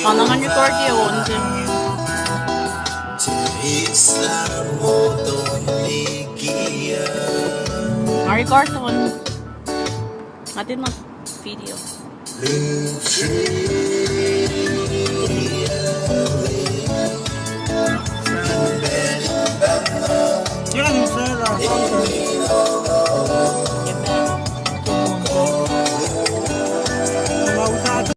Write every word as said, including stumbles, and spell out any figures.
Anangan record ye on se. Nga record on. Nga tiacna video.